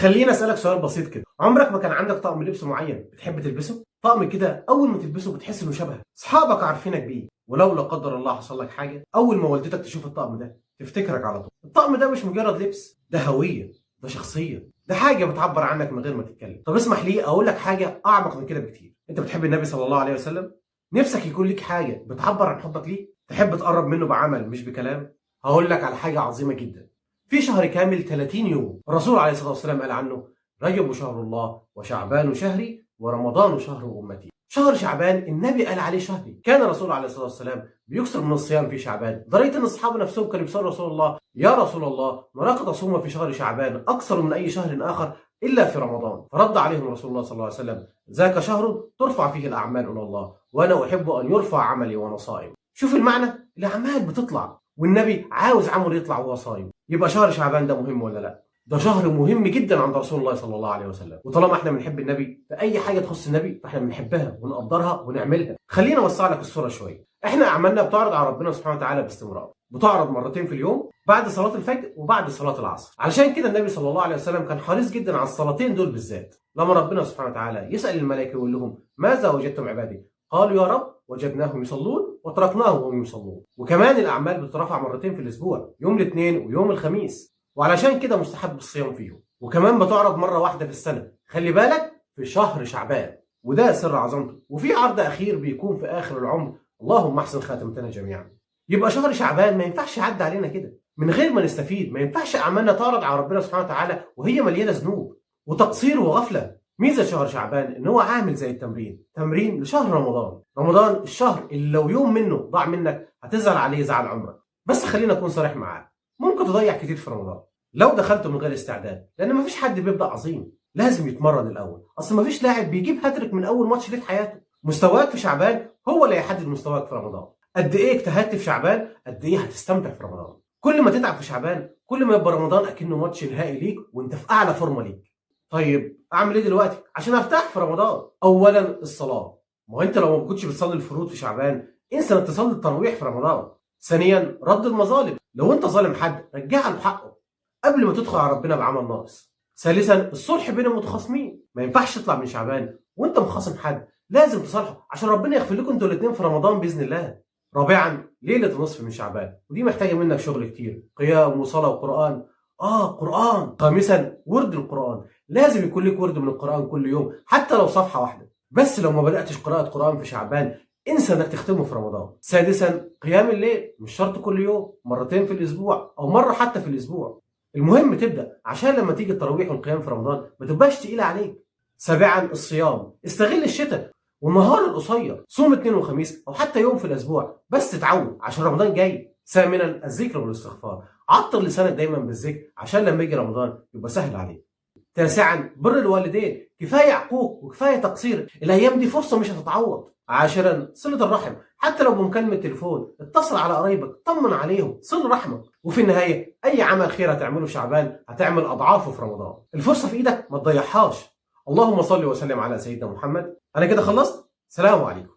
خليني اسالك سؤال بسيط كده، عمرك ما كان عندك طقم لبس معين بتحب تلبسه؟ طقم كده اول ما تلبسه بتحس انه شبهك، اصحابك عارفينك بيه، ولو لا قدر الله حصل لك حاجة اول ما والدتك تشوف الطقم ده تفتكرك على طول. الطقم ده مش مجرد لبس، ده هوية، ده شخصية، ده حاجة بتعبر عنك من غير ما تتكلم. طب اسمح لي اقول لك حاجة اعمق من كده بكتير. انت بتحب النبي صلى الله عليه وسلم؟ نفسك يكون ليك حاجة بتعبر عن حبك ليه؟ تحب تقرب منه بعمل مش بكلام؟ هقول لك على حاجة عظيمة جدا. في شهر كامل 30 يوم الرسول عليه الصلاة والسلام قال عنه: رجب شهر الله، وشعبان شهري، ورمضان شهر امتي. شهر شعبان النبي قال عليه شهري. كان الرسول عليه الصلاة والسلام بيكثر من الصيام في شعبان، لدرجة ان اصحابه نفسهم كانوا بيسالوا رسول الله: يا رسول الله، نراك تصوم في شهر شعبان اكثر من اي شهر اخر الا في رمضان. فرد عليهم رسول الله صلى الله عليه وسلم: ذاك شهر ترفع فيه الاعمال الى الله، وانا احب ان يرفع عملي وانا صائم. شوف المعنى، الاعمال بتطلع والنبي عاوز عمله يطلع وهو صايم. يبقى شهر شعبان ده مهم ولا لا؟ ده شهر مهم جدا عند رسول الله صلى الله عليه وسلم. وطالما احنا بنحب النبي، فاي حاجة تخص النبي فاحنا بنحبها ونقدرها ونعملها. خلينا اوسع لك الصورة شوية. احنا اعمالنا بتعرض على ربنا سبحانه وتعالى باستمرار، بتعرض مرتين في اليوم، بعد صلاة الفجر وبعد صلاة العصر. علشان كده النبي صلى الله عليه وسلم كان حريص جدا على الصلاتين دول بالذات. لما ربنا سبحانه وتعالى يسال الملائكة ويقول لهم: ماذا وجدتم عبادي؟ قالوا: يا رب وجدناهم يصلون وتركناهم وهم يصلون. وكمان الاعمال بتترفع مرتين في الاسبوع، يوم الاثنين ويوم الخميس، وعلشان كده مستحب الصيام فيهم. وكمان بتعرض مرة واحدة في السنة، خلي بالك، في شهر شعبان، وده سر عظمته. وفي عرض اخير بيكون في اخر العمر، اللهم احسن خاتمتنا جميعا. يبقى شهر شعبان ما ينفعش يعدي علينا كده من غير ما نستفيد. ما ينفعش اعمالنا تعرض على ربنا سبحانه وتعالى وهي مليانة ذنوب وتقصير وغفله. ميزة شهر شعبان ان هو عامل زي التمرين، تمرين لشهر رمضان. رمضان الشهر اللي لو يوم منه ضاع منك هتزعل عليه زعل عمرك. بس خلينا اكون صريح معاك، ممكن تضيع كتير في رمضان لو دخلته من غير استعداد، لان مفيش حد بيبدا عظيم، لازم يتمرن الاول. اصل مفيش لاعب بيجيب هاتريك من اول ماتش ليه في حياته. مستواك في شعبان هو اللي هيحدد مستواك في رمضان. قد ايه اجتهدت في شعبان قد ايه هتستمتع في رمضان. كل ما تتعب في شعبان كل ما يبقى رمضان اكنه ماتش نهائي ليك وانت في اعلى فورمه ليك. طيب اعمل ايه دلوقتي عشان ارتاح في رمضان؟ اولا الصلاة، ما هو انت لو ما كنتش بتصلي الفروض في شعبان انسى انك تصلي التراويح في رمضان. ثانيا رد المظالم، لو انت ظالم حد رجع له حقه قبل ما تدخل على ربنا بعمل ناقص. ثالثا الصلح بين المتخاصمين، ما ينفعش تطلع من شعبان وانت مخاصم حد، لازم تصالحه عشان ربنا يغفر لكم انتوا الاثنين في رمضان باذن الله. رابعا ليلة النصف من شعبان، ودي محتاجه منك شغل كتير، قيام وصلاة وقران. قرآن. خامسا ورد القرآن، لازم يكون لك ورد من القرآن كل يوم حتى لو صفحة واحدة. بس لو ما بدأتش قراءة قرآن في شعبان انسى انك تختمه في رمضان. سادسا قيام الليل، مش شرط كل يوم، مرتين في الاسبوع او مرة حتى في الاسبوع، المهم تبدأ عشان لما تيجي التراويح والقيام في رمضان ما تبقاش تقيلة عليك. سابعا الصيام، استغل الشتاء والنهار القصير، صوم اثنين وخميس او حتى يوم في الاسبوع بس تتعود عشان رمضان جاي. ثامنا الذكر والاستغفار، عطر لسانك دايما بالذكر عشان لما يجي رمضان يبقى سهل عليك. تاسعا بر الوالدين، كفاية عقوق وكفاية تقصير، الايام دي فرصة مش هتتعوض. عاشرا صله الرحم، حتى لو بمكالمه تليفون اتصل على قرايبك طمن عليهم، صل رحمك. وفي النهاية اي عمل خير هتعمله في شعبان هتعمل اضعافه في رمضان. الفرصة في ايدك ما تضيعهاش. اللهم صل وسلم على سيدنا محمد. انا كده خلصت، سلام عليكم.